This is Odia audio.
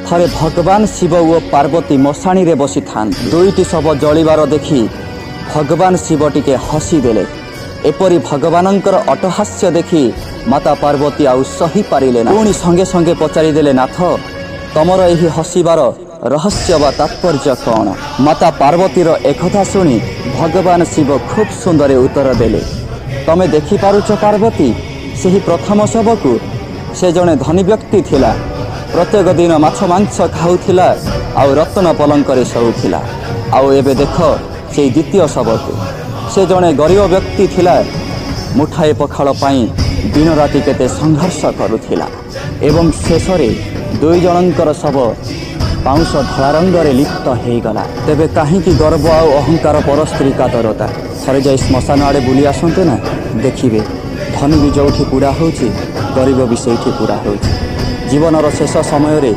ଥରେ ଭଗବାନ ଶିବ ଓ ପାର୍ବତୀ ମଶାଣିରେ ବସିଥାନ୍ତି। ଦୁଇଟି ଶବ ଜଳିବାର ଦେଖି ଭଗବାନ ଶିବ ଟିକେ ହସିଦେଲେ। ଏପରି ଭଗବାନଙ୍କର ଅଟହାସ୍ୟ ଦେଖି ମାତା ପାର୍ବତୀ ଆଉ ସହି ପାରିଲେ ନା। ପୁଣି ସଙ୍ଗେ ସଙ୍ଗେ ପଚାରିଦେଲେ, "ନାଥ, ତମର ଏହି ହସିବାର ରହସ୍ୟ ବା ତାତ୍ପର୍ଯ୍ୟ କ'ଣ?" ମାତା ପାର୍ବତୀର ଏକଥା ଶୁଣି ଭଗବାନ ଶିବ ଖୁବ୍ ସୁନ୍ଦର ଉତ୍ତର ଦେଲେ, "ତମେ ଦେଖିପାରୁଛ ପାର୍ବତୀ, ସେହି ପ୍ରଥମ ଶବକୁ? ସେ ଜଣେ ଧନୀ ବ୍ୟକ୍ତି ଥିଲା। ପ୍ରତ୍ୟେକ ଦିନ ମାଛ ମାଂସ ଖାଉଥିଲା ଆଉ ରତ୍ନ ପଲଙ୍କରେ ଶୋଉଥିଲା। ଆଉ ଏବେ ଦେଖ ସେଇ ଦ୍ୱିତୀୟ ଶବକୁ। ସେ ଜଣେ ଗରିବ ବ୍ୟକ୍ତି ଥିଲା। ମୁଠାଏ ପଖାଳ ପାଇଁ ଦିନ ରାତି କେତେ ସଂଘର୍ଷ କରୁଥିଲା ଏବଂ ଶେଷରେ ଦୁଇ ଜଣଙ୍କର ଶବ ପାଉଁଶ ଧଳା ରଙ୍ଗରେ ଲିପ୍ତ ହେଇଗଲା। ତେବେ କାହିଁକି ଗର୍ବ ଆଉ ଅହଙ୍କାର, ପରସ୍ତ୍ରୀ କାତରତା? ଥରେ ଯାଇ ଶ୍ମଶାନ ଆଡ଼େ ବୁଲି ଆସନ୍ତୁ ନା, ଦେଖିବେ ଧନୀ ବି ଯେଉଁଠି ପୋଡ଼ା ହେଉଛି, ଗରିବ ବି ସେଇଠି ପୋଡ଼ା ହେଉଛି। ଜୀବନର ଶେଷ ସମୟରେ